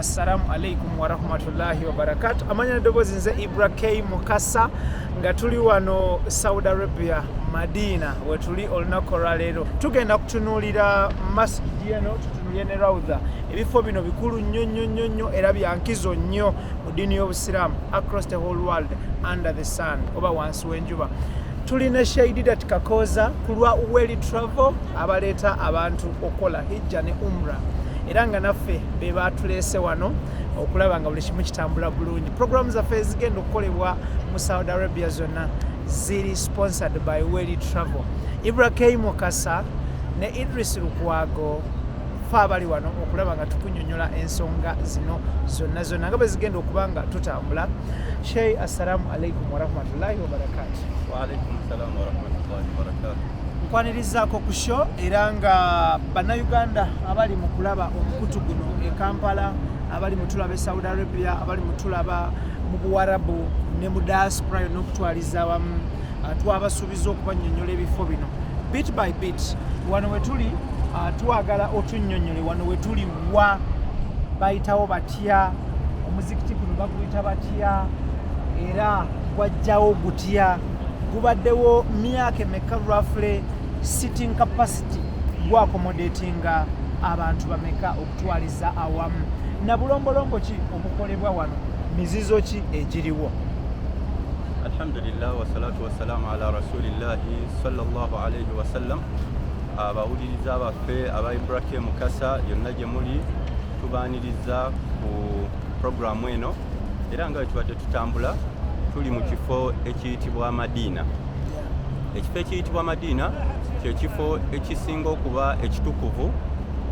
Assalamu alaikum warahmatullahi wabarakatu. Amanya n'eddoboozi nze Ibra K Mukasa, nga tuli wano Saudi Arabia, Madina wetuli. Olunaku olwaleero tugenda kutunuulira masjidi eno, tutunuulire ne raudha. Ebifo bino bikulu nnyo nnyo nnyo nnyo era byankizo nnyo mu ddiini y'Obusiraamu across the whole world, under the sun oba wansi w'enjuba. Tulina Sheikh Deedat Kakooza ku lwa Welly Travel, abaleeta abantu okukola hijja ne umra, era nga naffe be batuleese wano okulaba nga buli kimu kitambula bulungi. Programu zaffe ezigenda okukolebwa mu Saudi Arabia zonna ziri sponsored by Welly Travel. Ibra K Mukasa ne Idris Lukwago fe abali wano okulaba nga tukunyonyola ensonga zino zonna zonna nga bwe zigenda okuba nga tutambula. Sheikh, assalamu alaikum warahmatullahi wabarakatu. Waalaikum salam warahmatullahi wabarakatuh. Nkwanirizaako ku show, era nga Bannayuganda abali mu kulaba omukutu guno e Kampala, abali mu tulaba e Saudi Arabia, abali mu tulaba mu Buwarabu ne mu diaspora yonna okutwaliza awamu, twabasuubiza okubanyonyola ebifo bino bit by bit. Wano we tuli, twagala otunnyonnyole wano we tuli wa bayitawo batya, omuzikiti guno baguyita batya, era gwajjawo gutya, gubaddewo myaka emeka, roughly sitting capacity gwaccommodatinga abantu bameka okutwaliza awamu, na bulombolombo ki obukolebwa wano, mizizo ki egiriwo? Alhamdulillah, wasalatu wassalamu ala rasulillahi sallallahu alaihi wasallam. Abawuliriza baffe aba Ibrahim Mukasa yonna gye muli, tubaaniriza ku programu eno. Era nga bwe tubadde tutambula, tuli mu kifo ekiyitibwa Madiina. Ekifo ekiyitibwa Madiina kyekifo ekisinga okuba ekitukuvu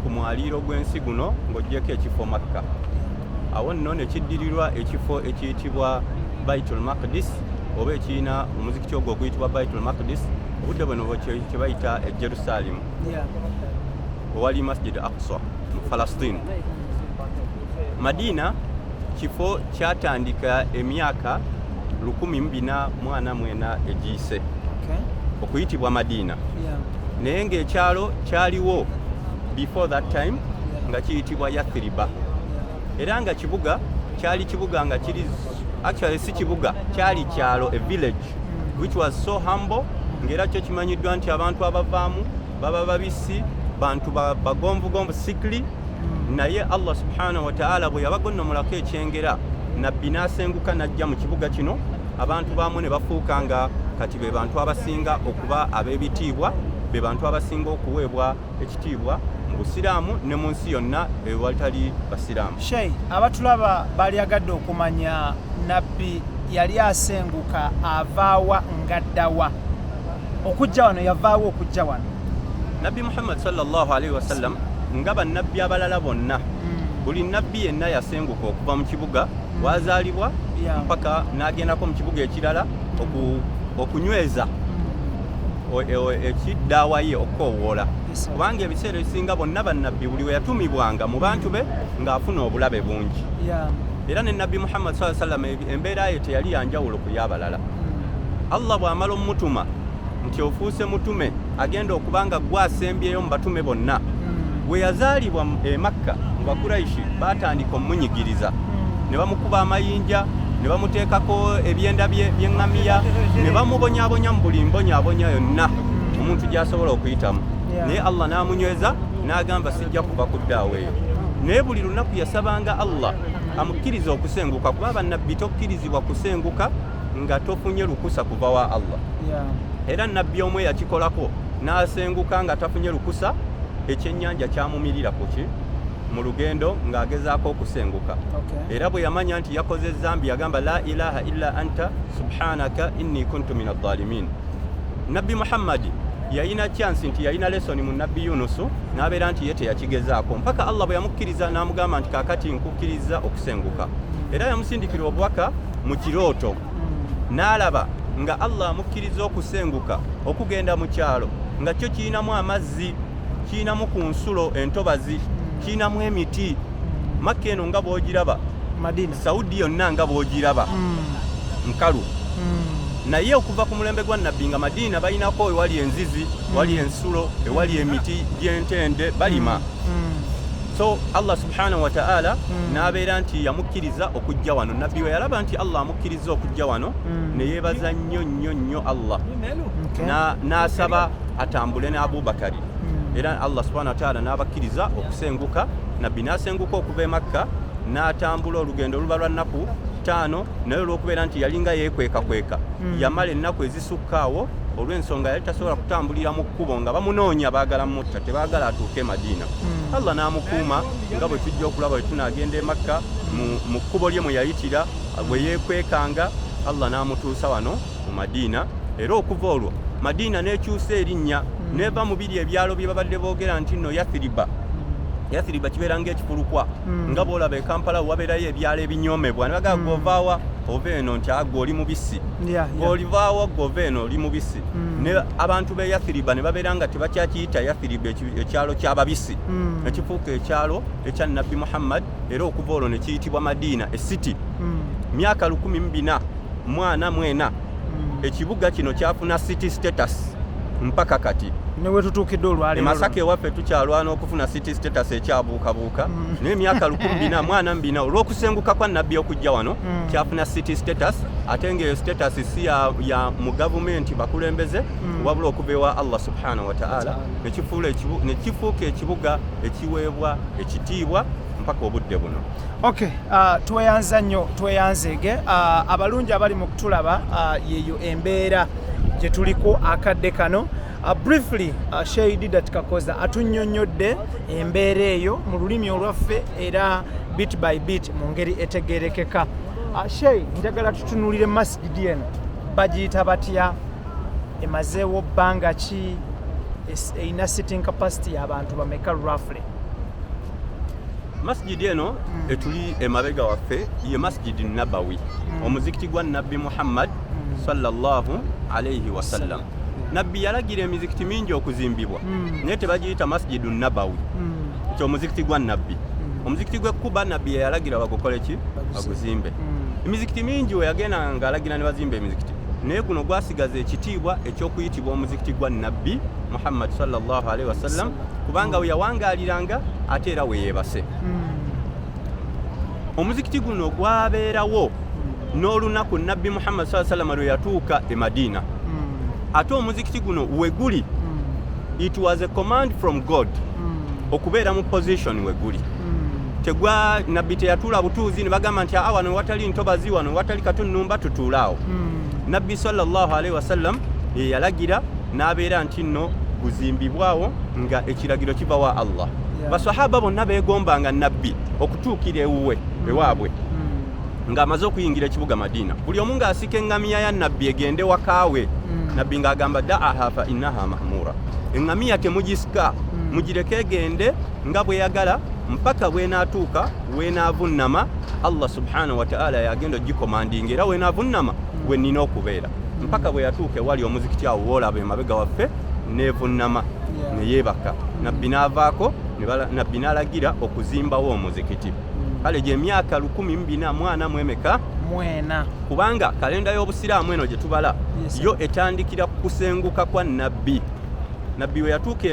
ku mwaliiro gw'ensi guno ng'oggyeko ekifo Makka. Awo nno ne kiddirirwa ekifo ekiyitibwa Baitul Maqdis, oba ekirina omuzikiti ogwo oguyitibwa Baitul Maqdis, obudde buno kye bayita e Jerusalemu, owali Masjid Aqsa mu Falastine. Madiina kifo kyatandika emyaka 1449 egiyise okuyitibwa Madiina, naye ng'ekyalo kyaliwo before that time nga kiyitibwa Yathiriba, era nga kibuga, kyali kibuga nga kiri, actually si kibuga, kyali kyalo, a village which was so humble, ng'era kyo kimanyiddwa nti abantu abavaamu baba babisi, bantu bagonvugonvu, sickly. Naye Allah subhanahu wataala bwe yabagonnomolako ekyengera, nabbi n'asenguka n'ajja mu kibuga kino, abantu baamu ne bafuuka nga kati be bantu abasinga okuba ab'ebitiibwa, be bantu abasinga okuweebwa ekitiibwa mu Busiraamu ne mu nsi yonna ewatali Basiraamu. Sheikh, abatulaba balyagadde okumanya, nabbi yali asenguka avaawa ngaddawa okujja wano? Yavaawa okujja wano? Nabbi Muhammad sallallahu alaihi wasallam, nga bannabbi abalala bonna, buli nabbi yenna yasenguka okuva mu kibuga wazaalibwa mpaka n'agendako mu kibuga ekirala okunyweza ekiddaawa ye, okukoowoola, kubanga ebiseera ebisinga bonna bannabbi buli we yatumibwanga mu bantu be ng'afuna obulabe bungi. Era ne Nabbi Muhammad saa sallam embeera ye teyali yanjawulo ku y'abalala. Allah bw'amala omutuma nti ofuuse mutume, agenda okuba nga gwe asembyeyo mu batume bonna, bwe yazaalibwa e Makka mu Bakuraishi baatandika omunyigiriza, ne bamukuba amayinja, ne bamuteekako ebyenda by'eŋŋamiya, ne bamubonyaabonya mu buli mbonyaabonya yonna omuntu gy'asobola okuyitamu. Naye Allah n'amunyweza n'agamba, "Sijja kuva ku ddaawa eyo." Naye buli lunaku yasabanga Allah amukkiriza okusenguka, kuba bannabbi tokkirizibwa kusenguka nga tofunye lukusa kuva wa Allah. Era nabbi omu eyakikolako n'asenguka nga tafunye lukusa, ekyennyanja kyamumirira kuki mu lugendo ng'agezaako okusenguka. Era bwe yamanya nti yakoze ezambi, yagamba, "La ilaha illa anta subhanaka inni kuntu min adh-dhalimin." Nabbi Muhammadi yalina chance nti yalina lesson mu Nabbi Yunusu, n'abeera nti ye teyakigezaako mpaka Allah bwe yamukkiriza n'amugamba nti, "Kaakati nkukkiriza okusenguka." Era yamusindikira obubaka mu kirooto, n'alaba nga Allah amukkiriza okusenguka okugenda mu kyalo nga kyo kirinamu amazzi, kirinamu ku nsulo entobazi, kirinamu emiti. Makka eno nga bw'ogiraba, Madina. Saudi yonna nga bw'ogiraba, nkalu. Naye okuva ku mulembe gwa nabbi nga Madiina balinako ewali enzizi, wali ensulo, ewali emiti gy'entende, balima. So Allah subhanahu wataala n'abeera nti yamukkiriza okujja wano. Nabbi we yalaba nti Allah amukkiriza okujja wano, ne yeebaza nnyo nnyo nnyo Allah. N'asaba atambule ne Abubakari, era Allah subhanahu wataala n'abakkiriza okusenguka. Nabbi n'asenguka okuva e Makka n'atambula olugendo oluba lwa nnaku 5, naye olw'okubeera nti yalinga yeekwekakweka, yamala ennaku ezisukka awo, olw'ensonga yali tasobola kutambulira mu kkubo nga bamunoonya, baagala mutta, tebaagala atuuke e Madiina. Allah n'amukuuma, nga bwe tujja okulaba bwe tunaagenda e Makka, mu kkubo lye mwe yayitira bwe yeekwekanga, Allah n'amutuusa wano mu Madiina. Era okuva olwo Madiina n'ekyusa erinnya, neva mu biri ebyalo bye babadde boogera nti nno Yathiriba. Yathiriba kibeera ng'ekifulukwa, nga bw'olaba e Kampala wabeerayo ebyalo ebinyoomebwa ne bagamba, "Gw'ovaawa ova eno," nti, "Ah, gwe oli mubisi." Gw'olivaawa gw'ova eno, oli mubisi. Ne abantu b'e Yathiriba ne babeera nga tebakyakiyita Yathiriba, ekyalo ky'ababisi, nekifuuka ekyalo ekya Nabbi Muhammad. Era okuva olwo ne kiyitibwa Madiina, e city. Myaka 1444 ekibuga kino kyafuna city status mpaka kati. Ne wetutuukidde E olwaleero. Masaka ewaffe tukyalwana okufuna city status, ekyabuukabuuka, naye emyaka 1444 olw'okusenguka kwa Nabbi okujja wano, kyafuna city status, ate ng'eyo status si ya mu gavumenti bakulembeze, wabula okuva ewa Allah subhanahu wataala, ne kifuuka ekibuga ekiweebwa ekitiibwa mpaka obudde buno. Okay, tweyanza nnyo, tweyanzeege abalungi abali mu kutulaba. Yeyo embeera gye tuliko akadde kano. Briefly, Sheikh Didat Kakoza atunnyonnyodde embeera eyo mu lulimi olwaffe era bit by bit mu ngeri etegerekeka. Sheikh, njagala tutunuulire masjidi eno. Bagiyita batya? Emazeewo bbanga ki? Erina sitting capacity y'abantu bameka roughly? Masjidi eno etuli emabega waffe ye Masjidi Nabawi, omuzikiti gwa Nabbi Muhammad sallallahu alaihi wasallam. Nabbi yalagira emizikiti mingi okuzimbibwa, naye tebagiyita Masjidu Nabawi, nti omuzikiti gwa Nabbi. Omuzikiti gw'e Kuba Nabbi yeyalagira bagukole ki? Baguzimbe. Emizikiti mingi we yagenda nga alagira ne bazimba emizikiti, naye guno gwasigaza ekitiibwa eky'okuyitibwa omuzikiti gwa Nabbi Muhammad sallallahu alaihi wasallam, kubanga we yawangaaliranga ate era we yeebase. Omuzikiti guno gwabeerawo n'olunaku Nabbi Muhammad saa salama lwe yatuuka e Madiina. Ate omuzikiti guno we guli, it was a command from God okubeera mu position we guli. Tegwa Nabbi teyatuula butuuzi ne bagamba nti, "Aa, wano watali ntobazi, wano watali katunnumba, tutuule awo." Nabbi sallallahu alaihi wasallam ye yalagira n'abeera nti nno guzimbibwawo nga ekiragiro kiva wa Allah. Basahaba bonna beegombanga Nabbi okutuukira ewuwe, ewaabwe, ng'amaze okuyingira ekibuga Madiina. Buli omu ng'asika eŋŋamiya ya Nabbi egende wakaawe. Nabbi ng'agamba, "Daaha fa innaha mahmura," eŋŋamiya temugisika, mugireke egende nga bweyagala mpaka bwenaatuuka weenaavunnama. Allah subhanahu wataala yagenda ogikomandinga, era weenaavunnama we nnina okubeera. Mpaka bwe yatuuka ewali omuzikiti awo woolaba emabega waffe, neevunnama ne yeebaka. Nabbi n'avaako, Nabbi n'alagira okuzimbawo omuzikiti. Kale gyemyaka 1400 mwemeka? Mwena. Kubanga kalenda y'Obusiraamu eno gye tubala, yo etandikira ku kusenguka kwa Nabbi. Nabbi we yatuuka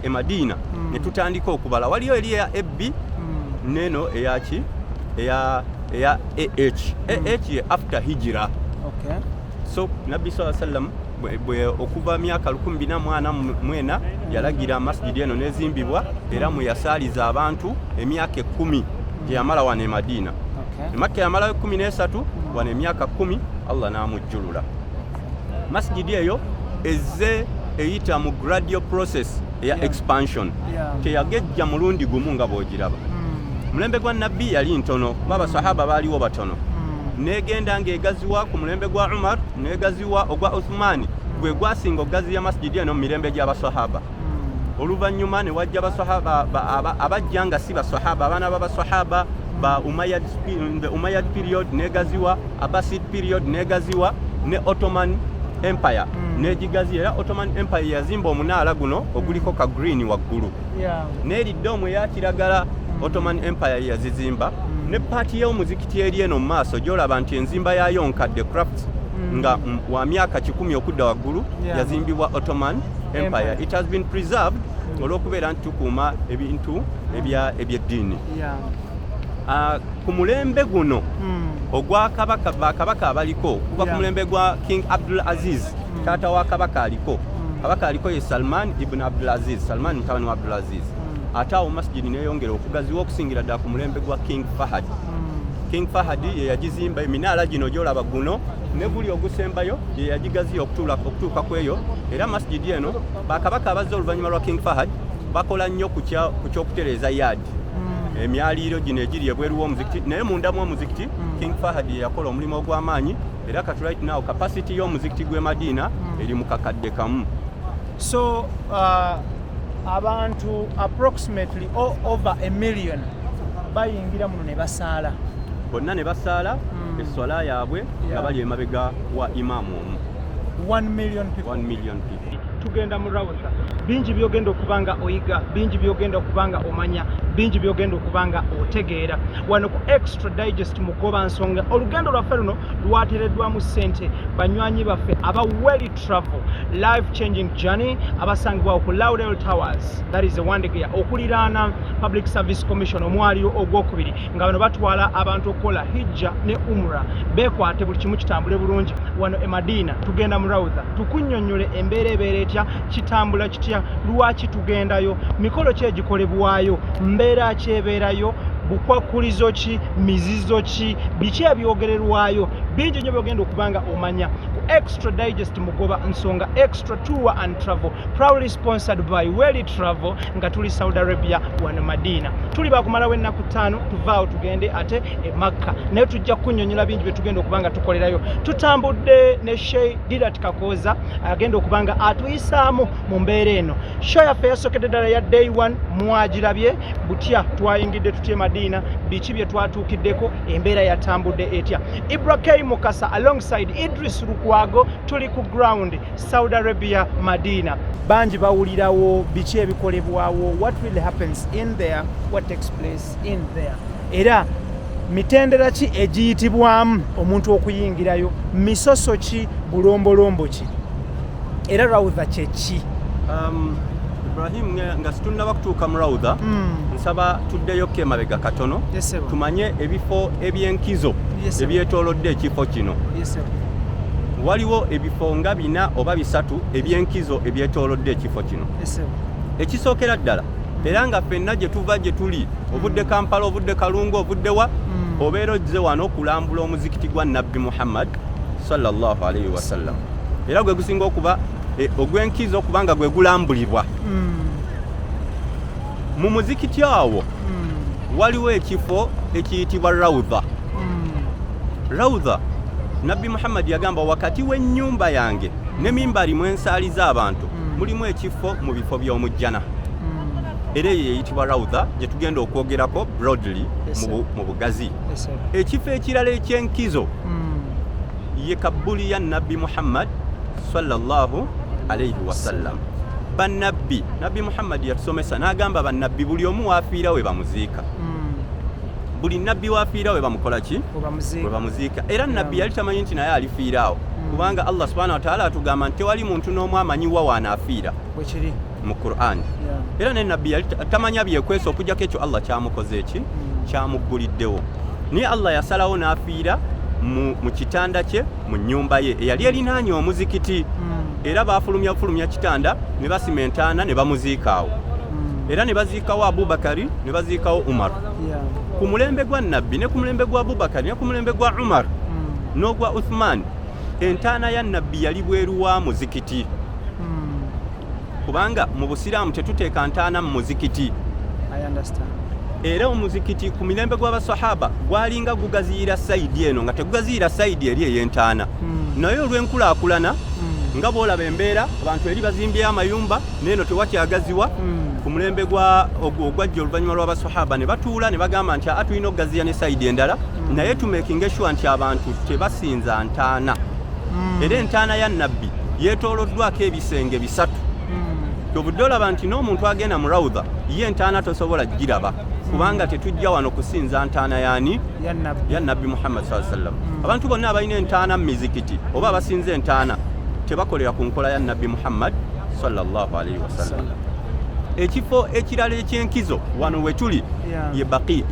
e Madiina, ne tutandika okubala. Waliyo eri eya AB, neno eyaki, eya AH. AH ye after hijira. So Nabbi saa sallam bwe okuva myaka 1444 yalagira masjidi eno nezimbibwa, era mwe yasaaliza abantu emyaka 10 gye yamala wano e Madiina. E Makka yamalayo 13, wano emyaka 10, Allah n'amujjulula. Masjidi eyo ezze eyita mu gradual process eya expansion. Teyagejja mulundi gumu nga bw'ogiraba. Mulembe gwa Nabbi yali ntono kuba abasahaba baaliwo batono. Negenda ng'egaziwa ku mulembe gwa Umar, negaziwa ogwa Uthmani, gwe gwasinga okugaziya masjidi eno mu mirembe gy'abasahaba. Oluvannyuma ne wajja basahaba abajja nga si basahaba, abaana b'abasahaba ba Umayyad, the Umayyad period negaziwa, Abbasid period negaziwa, ne Ottoman Empire negigaziya. Era Ottoman Empire yazimba omunaala guno oguliko ka green waggulu, n'eridde omwo eya kiragala. Ottoman Empire yazizimba. Ne part y'omuzikiti eri eno mu maaso gy'olaba nti enzimba yaayo nkadde, crafts, nga wa myaka 100 okudda waggulu, yazimbibwa Ottoman Empire. Empire. It has been preserved. Olw'okubeera nti tukuuma ebintu ebyeddiini. Ku mulembe guno ogwa kabaka, bakabaka abaliko kuva ku mulembe gwa King Abdul Aziz, taata wa kabaka aliko, kabaka aliko ye Salman ibn Abdul Aziz, Salman mutabani wa Abdul Aziz. Ate awo masjidi neyongera okugaziwa okusingira ddala ku mulembe gwa King Fahad. King Fahad ye yagizimba. Eminaala gino gyolaba, guno ne guli ogusembayo, ye yagigaziya okutuuka ku eyo. Era masjidi eno, bakabaka abazze oluvannyuma lwa King Fahad bakola nnyo ku kyokutereeza yaadi, emyaliiro gino egiri ebweru w'omuzikiti. Naye munda mu omuzikiti, King Fahad ye yakola omulimu ogw'amaanyi. Era kati right now capacity y'omuzikiti gw'e Madiina eri mu 1,000. So abantu approximately over a million bayingira muno ne basaala. Bonna ne basaala esswala yaabwe nga bali emabega wa imaamu omu. 1 million people. 1 million people. Tugenda mu rawudha. Bingi byogenda okuba nga oyiga, bingi byogenda okuba nga omanya, bingi byogenda okuba nga otegeera wano ku Extra Digest Mugoba Nsonga. Olugendo lwaffe luno lwatereddwamu ssente banywanyi baffe aba Welly Travel, life changing journey, abasangibwawo ku Laudel Towers, that is Wandegeya, okuliraana Public Service Commission, omwaliro ogwokubiri, nga bano batwala abantu okukola hijja ne umra. Beekwate, buli kimu kitambule bulungi. Wano e Madiina tugenda mu rawudha, tukunnyonnyole embeera ebeera etya, kitambula kitya, lwaki tugendayo, mikolo ki egikolebwayo, mbeera ki ebeerayo, bukwakkulizo ki, mizizo ki, biki ebyogererwayo. Bingi nnyo byogenda okuba nga omanya ku Extra Digest Mugoba Nsonga, Extra Tour and Travel, proudly sponsored by Welly Travel, nga tuli Saudi Arabia wano Madiina. Tuli bakumalawo ennaku 5, tuvaawo tugende ate e Makka, naye tujja kukunnyonnyola bingi bye tugenda okuba nga tukolerayo. Tutambudde ne Sheikh Didat Kakooza, agenda okuba nga atuyisaamu mu mbeera eno. Show yaffe yasokedde ddala ya day 1 mwagirabye butya, twayingidde tutya e Madiina, biki bye twatuukiddeko, embeera yatambudde etya. Ibra K Mukasa alongside Idris Lukwago, tuli ku ground, Saudi Arabia, Madina. Bangi bawulirawo biki ebikolebwawo, what really happens in there, what takes place in there, era mitendera ki egiyitibwamu omuntu okuyingirayo, misoso ki, bulombolombo ki, era rawudha kyeki? Ibrahim, nga situnnaba kutuuka mu rawudha, nsaba tuddeyo ko emabega katono, Yes, sir. tumanye ebifo ebyenkizo Yes, sir. ebyetoolodde ekifo kino. Yes, sir. Waliwo ebifo nga bina oba bisatu ebyenkizo ebyetoolodde ekifo kino. Yes, sir. Ekisookera ddala, era nga ffenna gye tuva gye tuli, ovudde Kampala, ovudde Kalungu, ovudde wa, obeera ozze wano okulambula omuzikiti gwa Nabbi Muhammad sallallahu alaihi wasallam, era gwe gusinga okuba ogw'enkizo kubanga gwe gulambulibwa. Mu muzikiti awo waliwo ekifo ekiyitibwa rawudha. Rawudha, Nabbi Muhammadi yagamba, wakati w'ennyumba yange ne mimbari mwensaaliza abantu mulimu ekifo mu bifo by'omujjana, era eyo eyitibwa rawudha gye tugenda okwogerako broadly mu bugazi. Yes, sir. Ekifo ekirala ekyenkizo ye kabbuli ya Nabbi Muhammad sallallahu alaihi wasallam. Bannabbi, Nabbi Muhammadi yatusomesa n'agamba, bannabbi buli omu waafiira we bamuziika. Buli nabbi waafiira we bamukola ki? Obamuziika. We bamuziika. Era nabbi yali tamanyi nti naye alifiira awo, kubanga Allah subhanahu wataala atugamba nti tewali muntu n'omu amanyi wa waanaafiira Bwekiri. mu Qur'an. Era ne nabbi yali tamanya byekwesa okujjako ekyo Allah kyamukoze eki kyamugguliddewo. Naye Allah yasalawo n'afiira mu kitanda kye mu nnyumba ye eyali erinaanye omuzikiti. Era baafulumya fulumya kitanda ne basima entaana ne bamuziika awo. Era ne baziikawo Abubakari ne baziikawo Umar. Ku mulembe gwa nabbi ne ku mulembe gwa Abubakari ne ku mulembe gwa Umar n'ogwa Uthman, entaana ya nabbi yali bweru wa muzikiti, kubanga mu busiraamu tetuteeka ntaana mu muzikiti. I understand. Era omuzikiti ku mirembe gw'abasahaba gwalinga gugaziyira side eno, nga tegugaziyira side eri ey'entaana. Naye olw'enkulaakulana, nga bw'olaba embeera, abantu eri bazimbyeyo amayumba, neeno tewakyagaziwa. Ku mulembe ogwajja oluvannyuma lw'abasahaba ne batuula ne bagamba nti aa, tulina okugaziya ne side endala, naye tumakinge sure nti abantu tebasinza ntaana. Era entaana ya nabbi yeetooloddwako ebisenge bisatu. Kyobudde olaba nti n'omuntu agenda mu rawudha ye entaana tosobola giraba, kubanga tetujja wano kusinza ntaana yaani? Ya nabbi. Ya Nabbi Muhammad saa sallam. Abantu bonna abalina entaana mu mizikiti oba abasinza entaana tebakolera ku nkola ya Nabbi Muhammad sallallahu alaihi wasallam. Ekifo ekirala ekyenkizo wano wetuli ye Baqii,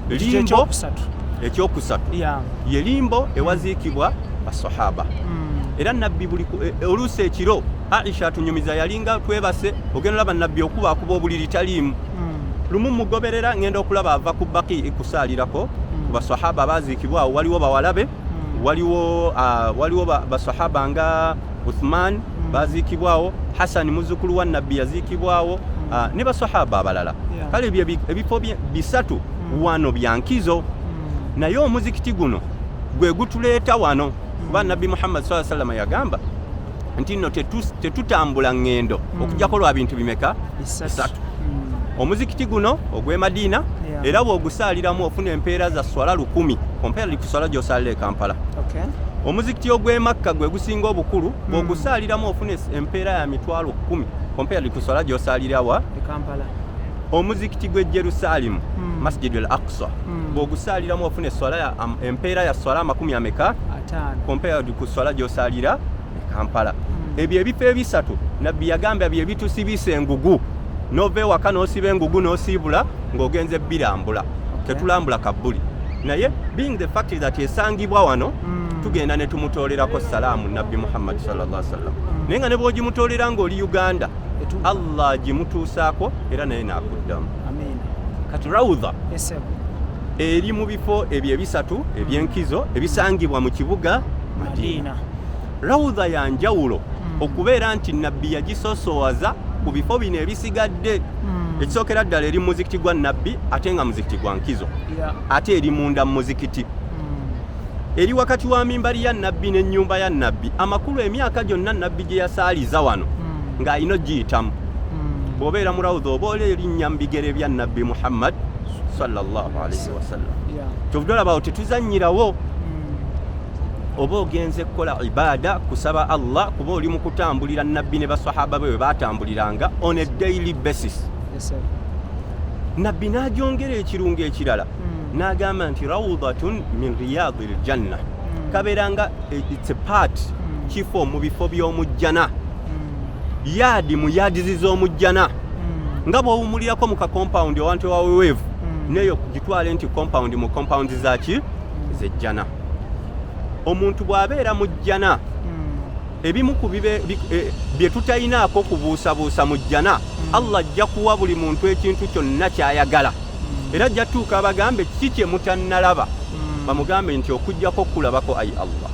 limbo ekyokusatu, ye limbo ewaziikibwa basahaba. Era Nabbi buli oluusi ekiro, Aisha atunyumiza, yalinga twebase, ogenda olaba Nabbi okuba akuba obuliri taliimu. Lumu mugoberera, ngenda okulaba ava ku Baqii kusaalirako ku basahaba abaziikibwa awo. Waliwo bawalabe, waliwo basahaba nga Uthman baziikibwawo, Hasani muzzukulu wa Nabbi yaziikibwawo, ne basahaba abalala. Kale ebyo ebifo bisatu wano byankizo. Naye omuzikiti guno gwe gutuleeta wano, kuba Nabbi Muhammad saa sallama yagamba nti nno tetutambula ŋŋendo okugjako lwa bintu bimeka? Bisatu. Omuzikiti guno ogw'e Madiina, era bw'ogusaaliramu ofuna empeera za swala 1000 compared ku swala gy'osaalira e Kampala. Omuzikiti ogw'e Makka gwe gusinga obukulu, bw'ogusaaliramu ofuna empeera ya 100,000 compared ku swala gy'osaalira wa? E Kampala. Omuzikiti gw'e Jerusalemu, Masjid al Aqsa, bw'ogusaaliramu ofuna empeera ya swala amakumi ameka? 50. Compared ku swala gy'osaalira e Kampala. Ebyo ebifo ebisatu Nabbi yagamba bye bitusibisa engugu, n'ova ewaka n'osiba engugu n'osiibula ng'ogenze birambula. Tetulambula kabbuli, naye being the fact that esangibwa wano, tugenda ne tumutoolerako salaamu Nabbi Muhammad sallallahu alaihi wasallam. Naye nga ne bw'ogimutoolera ng'oli Uganda, Allah agimutuusaako era naye n'akuddamu. Amiina. Kati rawudha Esebo. eri mu bifo ebyo ebisatu ebyenkizo ebisangibwa mu kibuga Madina. Madina. Rawudha ya njawulo okubeera nti Nabbi yagisosowaza ku bifo bino ebisigadde. Ekisookera ddala, eri mu muzikiti gwa Nabbi, ate nga muzikiti gwa nkizo, ate eri munda mu muzikiti, eri wakati wa mimbali ya Nabbi n'ennyumba ya Nabbi. Amakulu, emyaka gyonna Nabbi gye yasaaliza wano ng'alina ogiyitamu. Bw'obeera mu rawudha oba oli erinnya mu bigere bya Nabbi Muhammad sallallahu alaihi wasallam. Kyovudde olabawo tetuzannyirawo. Oba ogenze kukola ibaada, kusaba Allah, kuba oli mu kutambulira Nabbi ne basahaba be bwe batambuliranga on a daily basis. Yes, sir. Nabbi n'agyongera ekirungo ekirala, n'agamba nti rawdatun min riyadi ljanna, kabeera nga it's a part, kifo mu bifo by'omujjana, yaadi mu yaadizi z'omujjana. Nga bw'owumulirako mu ka compound owantu ewaweweevu, neyo gitwale nti compound mu compound zaki zejjana. Omuntu bw'abeera mu jjana, ebimu ku bye tutayinaako kubuusabuusa mu jjana, Allah ajja kuwa buli muntu ekintu kyonna ky'ayagala, era ajja tuuka abagambe, "Kiki kye mutannalaba?" Bamugambe nti, "Okugjako okukulabako, ayi Allah."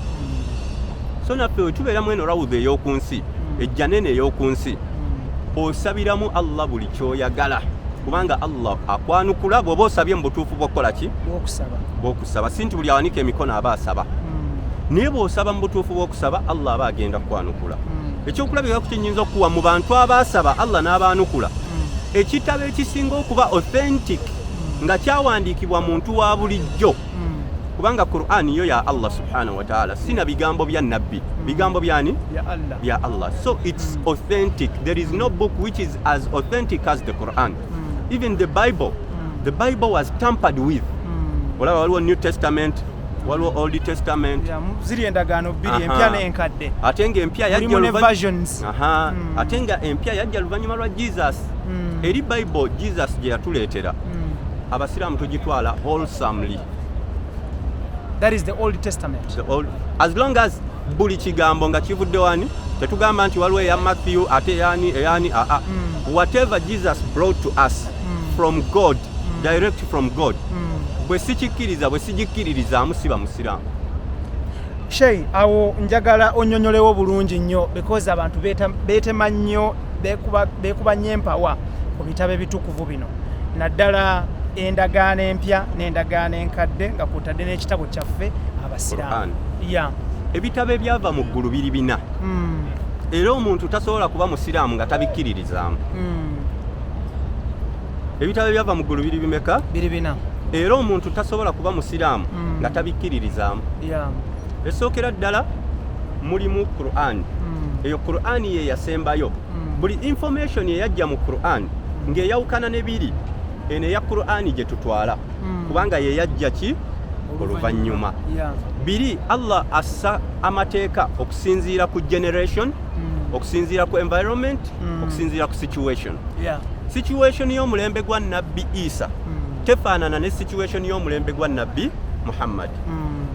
So naffe we tubeeramu eno rawudha ey'oku nsi, ejjana eno ey'oku nsi, osabiramu Allah buli ky'oyagala, kubanga Allah akwanukula bw'oba osabye mu butuufu bw'okukola ki? Bwokusaba. Bw'okusaba. Si nti buli awanika emikono aba asaba, naye bw'osaba mu butuufu bw'okusaba, Allah aba agenda kukwanukula. Ekyokulabirako kyenyinza okukuwa mu bantu abaasaba Allah n'abaanukula, ekitabo ekisinga okuba authentic nga kyawandiikibwa muntu wa bulijjo, kubanga Quran yo ya Allah subhanahu wataala, sina bigambo bya Nabbi, bigambo byani? Ya Allah. Bya Allah. So it's authentic. There is no book which is as authentic as the Quran. Even the Bible, the Bible was tampered with. Olaba waliwo New Testament, waliwo Old Testament. Yeah, ziri endagaano bbiri, empya n'enkadde. Ate ng'empya yajja Mulimu ne versions. Aha, ate nga empya yajja luvannyuma lwa Jesus. Eri Bible Jesus gye yatuleetera, abasiraamu tugitwala wholesomely. That is the Old Testament. The old, as long as buli kigambo nga kivudde wani, tetugamba nti waliwo eya Matthew ate eyani eyani, aa. Whatever Jesus brought to us from God, direct from God, bwe sikikkiriza, bwe sigikkiririzaamu, siba musiraamu. Shei, awo njagala onyonyolewo bulungi nnyo, because abantu beetema nnyo, beekuba nnyo empawa ku bitabo ebitukuvu bino, naddala endagaano empya n'endagaano enkadde, nga kwotadde n'ekitabo kyaffe abasiraamu. Quran. Ebitabo ebyava mu ggulu biri bina, era omuntu tasobola kuba musiraamu nga tabikkiririzaamu. Ebitabo ebyava mu ggulu biri bimeka? Biri bina. Era omuntu tasobola kuba musiraamu nga tabikkiririzaamu. Esookera ddala mulimu Quran. Eyo Quran ye yasembayo. Buli information eyajja mu Quran ng'eyawukana ne biri eno eya Quran gye tutwala, kubanga ye yajja ki? Oluvannyuma. Biri Allah assa amateeka okusinziira ku generation. Okusinziira ku environment, okusinziira ku situation. Situation y'omulembe gwa Nabbi Isa tefaanana ne situation y'omulembe gwa Nabbi Muhammad.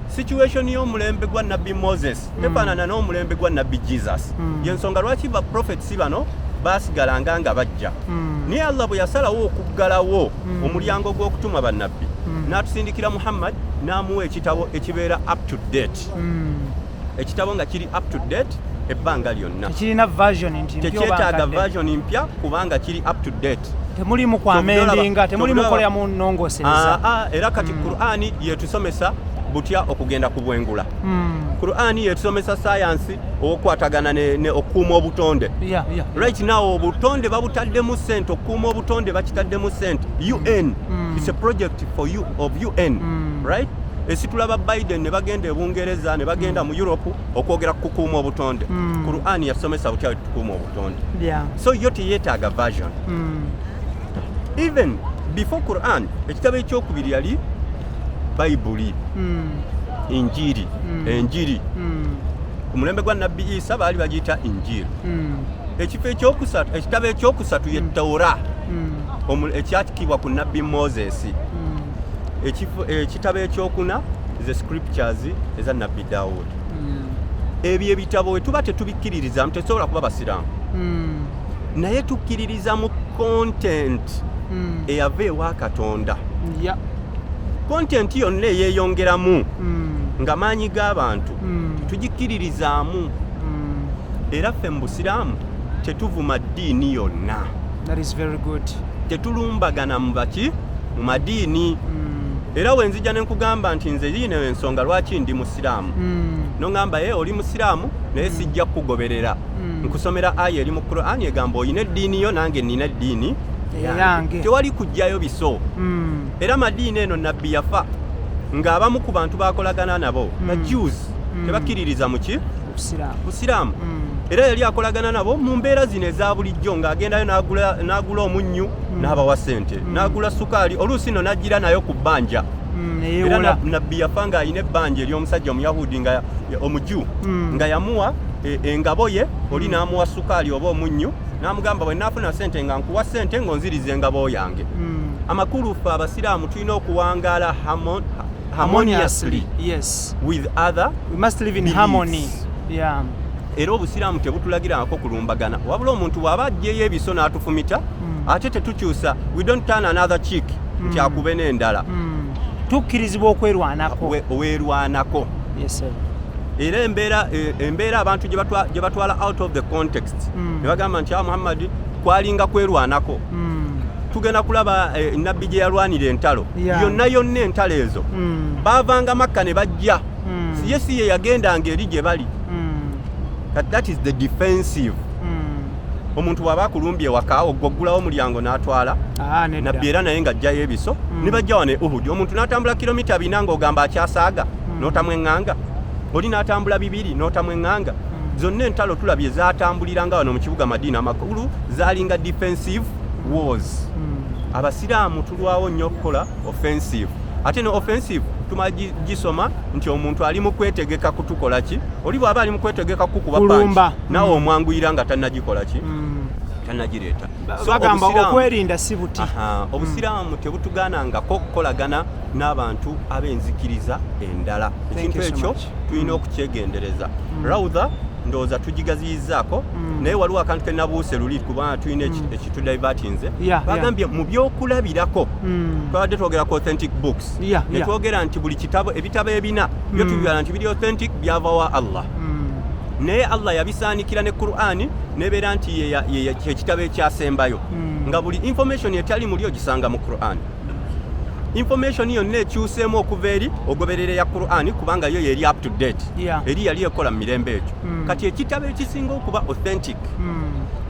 Situation y'omulembe gwa Nabbi Moses tefaanana n'omulembe gwa Nabbi Jesus. Yensonga lwaki ba prophets bano baasigalanga nga bajja. Naye Allah bwe yasalawo okuggalawo omulyango gw'okutuma bannabbi, n'atusindikira Muhammad, n'amuwa ekitabo ekibeera up to date, ekitabo nga kiri up to date ebbanga lyonna. Tekirina version nti mpya oba Tekyetaaga nkadde. version mpya kubanga kiri up to date. Temulimu kwamendinga, temulimu kukoleramu nnongoosereza. Ah, ah, era kati Qur'ani yetusomesa butya okugenda ku bwengula. Qur'ani yetusomesa sayansi okwatagana ne okukuuma obutonde. Right now obutonde babutaddemu ssente, okukuuma obutonde bakitaddemu ssente. UN, it's a project for you of UN, right? Esitulaba Biden ne bagenda e Bungereza ne bagenda mu Europe okwogera ku kukuuma obutonde. Qur'ani yasomesa butya bwe tukuuma obutonde. So yo teyeetaaga version. Even before Quran, ekitabo ekyokubiri yali Bayibuli, Injiri. Enjiri ku mulembe gwa Nabbi Isa baali bagiyita Injiri. Ekifo ekyokusatu, ekitabo ekyokusatu ye Tora, ekyatikibwa ku Nabbi Moses. Ekitabo ekyokuna ze scriptures eza Nabbi Dawud. Ebyo ebitabo we tuba tetubikkiririzamu, tetusobola kuba basiraamu. Naye tukkiririza mu content eyava ewa Katonda. Content yonna eyeeyongeramu nga maanyi g'abantu, tugikkiririzaamu. Era ffe mu busiraamu tetuvuma ddiini yonna. That is very good. Tetulumbagana mu baki, mu madiini. Era wenzija ne nkugamba nti nze yiino ensonga lwaki ndi musiraamu, noŋŋamba, ye oli musiraamu, naye sijja kukugoberera. Nkusomera aya eri mu Qur'ani egamba oyina eddiini yo, nange nina eddiini eyange. Tewali kujjayo biso. Era madiini eno Nabbi yafa ng'abamu ku bantu bakolagana nabo, ba Jews, tebakkiririza mu ki? Obusiraamu. Busiraamu. Era yali akolagana nabo mu mbeera zino eza bulijjo, ng'agendayo n'agula omunnyu, n'abawa ssente, n'agula sukaali, oluusi nno n'aggira nayo ku bbanja. Era Neyeewola. Nabbi yafa ng'alina ebbanja ery'omusajja Omuyahudi, nga omuju, nga yamuwa engabo ye oli, n'amuwa sukaali oba omunnyu, n'amugamba, bwe naafuna ssente nga nkuwa ssente ng'onziriza engabo yange. Amakulu, ffe abasiraamu tulina okuwangaala harmoniously with other We must live in beliefs. harmony. Era obusiraamu tebutulagirangako kulumbagana, wabula omuntu bw'aba aggyeyo ebiso n'atufumita, ate tetukyusa, we don't turn another cheek nti akube n'endala. Tukkirizibwa okwerwanako. Weerwanako. Yes, sir. Era embeera abantu gye batwala out of the context, ne bagamba nti, ah, Muhammad kwalinga kwerwanako. Tugenda kulaba nabbi gye yalwanira entalo yonna yonna, entalo ezo baavanga Makka ne bajja. Ye si ye yagendanga eri gye bali. That is the defensive. Omuntu bw'aba akulumbye ewaka, ogwo oggulawo omulyango n'atwala? Ah, nedda. Nabbi era naye ng'ajjayo ebiso ne bajja wano e Uhudi, omuntu n'atambula kilomita 4 ng'ogamba akyasaaga, n'otamu eŋŋanga, oli n'atambula 2 n'otamu eŋŋanga. Zonna entalo tulabye zatambuliranga wano mu kibuga Madiina. Amakulu zaalinga defensive wars. Abasiraamu tulwawo nnyo okukola offensive, ate ne offensive tumala gisoma nti omuntu ali mu kwetegeka kutukola ki. Oli bw'aba ali mu kwetegeka kukuba Kulumba. punch, naawe omwanguyira nga tannagikola ki, tannagireeta. So, Bagamba okwerinda si buti. Aha, obusiraamu tebutugaanangako kukolagana n'abantu ab'enzikiriza endala. Thank Ekintu you so ekyo much. tulina okukyegendereza. Raudha ndowooza tugigaziyizaako, naye waliwo akantu ke nabuuse luli kubanga tulina ekitudivertinze. Bagambye mu byokulabirako, twabadde twogera ku authentic books, ne twogera nti buli kitabo, ebitabo ebina byo tubibala nti biri authentic, byava wa Allah. Naye Allah yabisaanikira ne Qur'ani nebeera nti kyekitabo ekyasembayo, nga buli information etali muli ogisanga mu Qur'ani. Information yonna ekyuseemu okuva eri ogoberera ya Qur'ani, kubanga yo yeri up to date. Eri yali ekola mu mirembe egyo. Kati ekitabo ekisinga okuba authentic,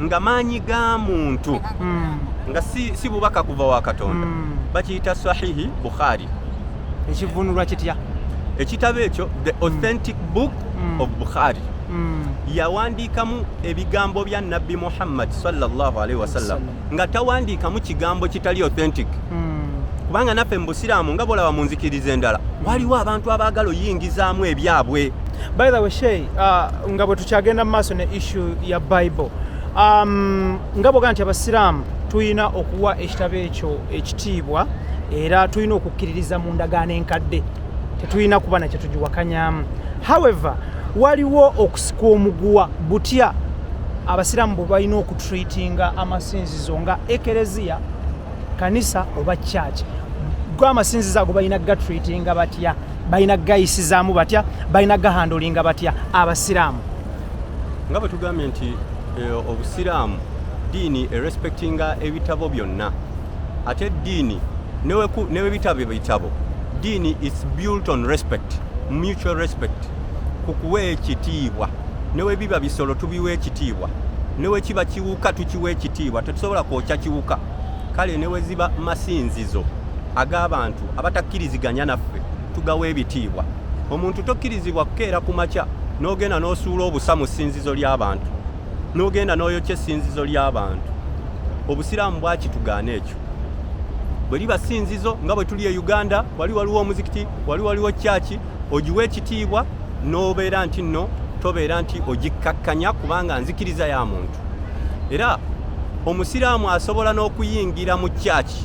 nga maanyi ga muntu, nga si bubaka kuva wa Katonda, bakiyita Sahihi Bukhari. Ekivunulwa kitya? Ekitabo ekyo, the authentic book of Bukhari, yawandiikamu ebigambo bya Nabbi Muhammad sallallahu alaihi wasallam, nga tawandiikamu kigambo kitali authentic. Kubanga naffe mu busiraamu, nga bolaba mu nzikiriza endala, waliwo abantu abaagala oyingizaamu ebyabwe. By the way, Shay, nga bwe tukyagenda mu maaso ne issue ya Bible, nga bwoga nti abasiraamu tulina okuwa ekitabo ekyo ekitiibwa, era tulina okukkiririza mu ndagaano enkadde, tetulina kuba nakye tugiwakanyamu. However, waliwo okusika omuguwa butya abasiraamu bwe balina okutreatinga amasinzizo nga ekereziya, kanisa oba church. Go amasinzizo ago balina gatreatinga batya? Balina gayisizaamu batya? Balina gahandlinga batya abasiraamu? Nga bwe tugambye nti obusiraamu diini erespectinga ebitabo byonna, ate eddiini newe bitabo ebitabo, diini is built on respect, mutual respect, kukuwa ekitiibwa. Newe biba bisolo tubiwa ekitiibwa, newe kiba kiwuka tukiwa ekitiibwa, tetusobola kwokya kiwuka. Kale newe ziba masinzizo ag'abantu abatakkiriziganya naffe, tugawa ebitiibwa. Omuntu tokkirizibwa kukeera ku makya n'ogenda n'osuula obusa mu ssinzizo ly'abantu, n'ogenda n'oyokya essinzizo ly'abantu. Obusiraamu bwakitugaana ekyo. Bwe liba ssinzizo, nga bwe tuli e Uganda, wali waliwo omuzikiti, wali waliwo kyaki, ogiwa ekitiibwa n'obeera nti nno tobeera nti ogikkakkanya, kubanga nzikiriza ya muntu. Era omusiraamu asobola n'okuyingira mu kyaki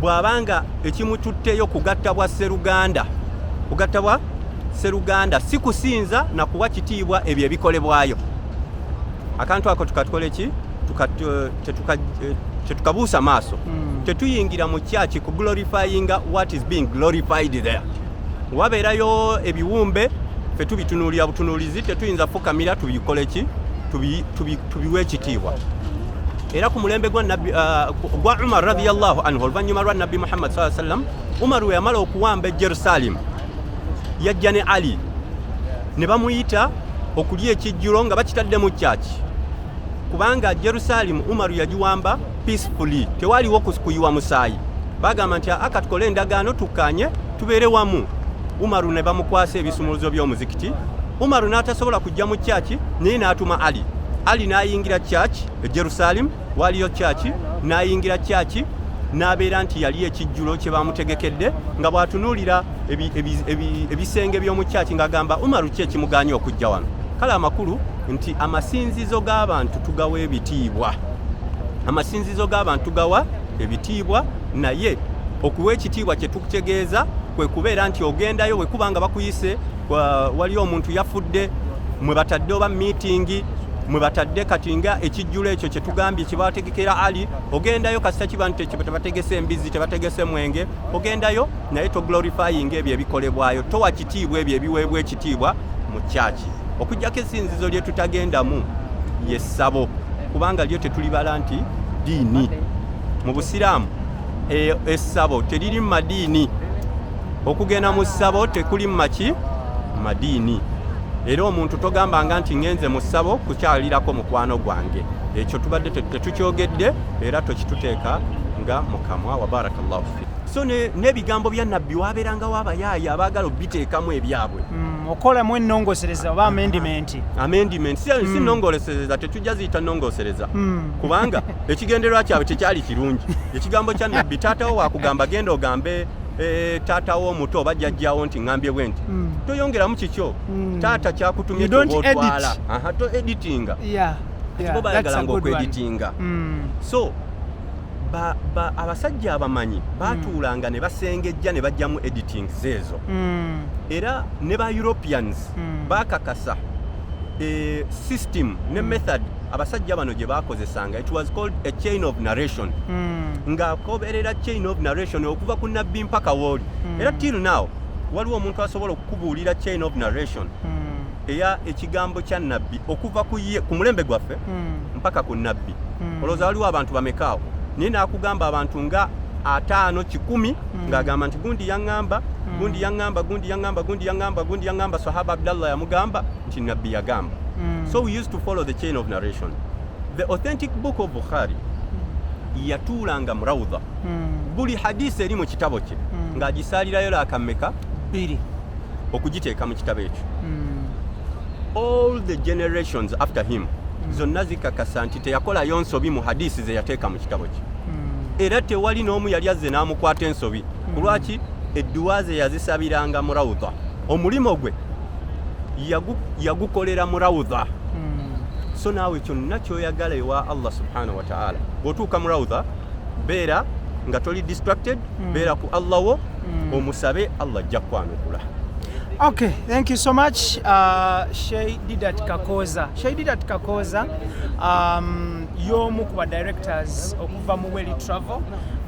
bw'abanga ekimututteyo kugatta bwa sseruganda, kugatta bwa sseruganda, si kusinza na kuwa kitiibwa ebyo ebikolebwayo. Akantu ako tukatukole ki? Tetukabuusa maaso. Tetuyingira mu kyaki ku glorifyinga what is being glorified there. Wabeerayo ebiwumbe, ffe tubitunuulira butunuulizi, tetuyinza fukamira tubikole ki, tubiwe ekitiibwa. Era ku mulembe gwa nabbi, gwa Umar radiyallahu anhu, oluvannyuma lwa Nabbi Muhammad saa sallam, Umar we yamala okuwamba e Jerusalem, yajja ne Ali ne bamuyita okulya ekijjulo nga bakitadde mu kyaki, kubanga Jerusalem Umaru yagiwamba peacefully, tewaliwo kuyiwa musaayi. Bagamba nti aka tukole endagaano, tukkanye, tubeere wamu. Umaru ne bamukwasa ebisumuluzo by'omuzikiti. Umaru n'atasobola kujja mu kyaki, naye n'atuma Ali. Ali n'ayingira kyaki e Jerusalem, waliyo kyaki, n'ayingira kyaki n'abeera nti yali ekijjulo kye bamutegekedde, nga bw'atunuulira ebisenge by'omu kyaki ng'agamba, "Umaru ki ekimuganye okujja wano?" Kale amakulu nti amasinzizo g'abantu tugawa ebitiibwa, amasinzizo g'abantu tugawa ebitiibwa, naye okuwa ekitiibwa kye tukutegeeza kwe kubeera nti ogendayo bwe kuba nga bakuyise, wali omuntu yafudde mwe batadde, oba meeting mwe batadde. Kati nga ekijjulo ekyo kye tugambye kye bategekera Ali, ogendayo kasita kiba nti tebategese embizi, tebategese mwenge, ogendayo, naye toglorifying ebyo ebikolebwayo, towa kitiibwa ebyo ebiweebwa ekitiibwa mu kyaki. Okuggyako essinzizo lye tutagendamu ye ssabo, kubanga lyo tetulibala nti diini mu busiraamu. Essabo teriri mu madiini, okugenda mu ssabo tekuli mu maki madiini. Era omuntu togambanga nti ŋŋenze mu ssabo kukyalirako mukwano gwange. Ekyo tubadde tetukyogedde era tokituteeka nga mukamwa. Wa barakallahu fi. So n'ebigambo bya nabbi wabeerangawo abayaaya abaagala obiteekamu ebyabwe. Okolamu ennongosereza oba amendment. Amendment si, si nnongosereza, tetujja ziyita nnongosereza, kubanga ekigendererwa kyabwe tekyali kirungi. Ekigambo kya nabbi, taatawo wakugamba genda ogambe taatawo omuto oba jjajjawo nti ŋŋambye bwe nti, toyongeramu kikyo. Taata kyakutumye You don't kyoba otwala. Aha, to editinga. Bo bayagalanga okweditinga. So abasajja abamanyi batuulanga ne basengejja ne bajjamu editings ezo. Era ne ba Europeans bakakasa system ne method abasajja bano gye bakozesanga. It was called a chain of narration, ng'akoberera chain of narration okuva ku nabbi mpaka wooli. Era till now waliwo omuntu asobola okukubuulira chain of narration eya ekigambo kya nabbi okuva ku ye ku mulembe gwaffe mpaka ku nabbi. Olowooza waliwo abantu bamekaawo? Naye n'akugamba abantu nga 50, 100, ng'agamba nti gundi yaŋŋamba, gundi yaŋŋamba, gundi yaŋŋamba, gundi yaŋŋamba, gundi yaŋŋamba, sahaba Abdallah yamugamba nti nabbi yagamba. So we used to follow the chain of narration. The authentic book of Bukhari, yatuulanga mu rawudha, buli hadisi eri mu kitabo kye ng'agisaalirayo laakameka? Bbiri. Okugiteeka mu kitabo ekyo. All the generations after him zonna zikakasa nti teyakolayo nsobi mu hadisi ze yateeka mu kitabo kye. Era tewali n'omu yali azze n'amukwata ensobi. Ku lwaki? Edduwa ze yazisabiranga mu rawudha, omulimo gwe. Yagukolera mu rawudha. So naawe kyonna kyoyagala ewa Allah subhanahu wataala, bw'otuuka mu rawudha, beera nga toli distracted, beera ku Allah wo, omusabe, Allah ajja kukwanukula. Okay, thank you so much, Sheikh Didat Kakoza. Sheikh Didat Kakoza y'omu ku ba directors okuva mu Welly Travel,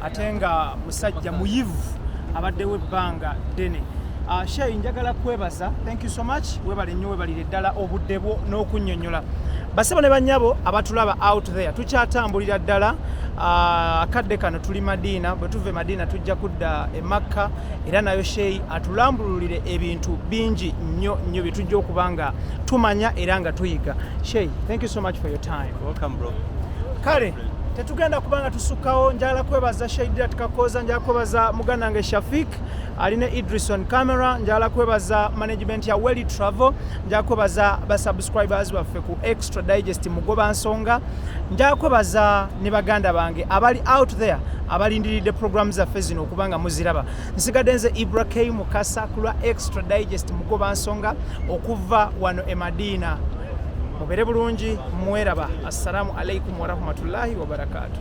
ate nga musajja muyivu abaddewo ebbanga ddene. Sheikh, njagala kwebaza. Thank you so much. Webale nnyo, webalire ddala obudde bwo n'okunnyonnyola. Basebo ne bannyabo abatulaba out there, tukyatambulira ddala. Akadde kano tuli Madiina. Bwe tuva e Madiina tujja kudda e Makka, era nayo Sheikh atulambululire ebintu bingi nnyo nnyo bye tujja okuba nga tumanya era nga tuyiga. Sheikh, thank you so much for your time. Welcome, bro. Kale tetugenda kuba nga tusukkawo. Njagala kwebaza Sheikh Didat Kakoza, njagala kwebaza muganda wange Shafik alina Idrison camera, njagala kwebaza management ya Welly Travel, njagala kwebaza basubscribers baffe ku Extra Digest Mugoba Nsonga, njagala kwebaza ne baganda bange abali out there abalindiridde programu zaffe zino okuba nga muziraba. Nsigadde nze Ibra K Mukasa ku lwa Extra Digest Mugoba Nsonga okuva wano e Madiina. Mubeere bulungi, mweraba. Assalamu alaikum warahmatullahi wabarakatuh.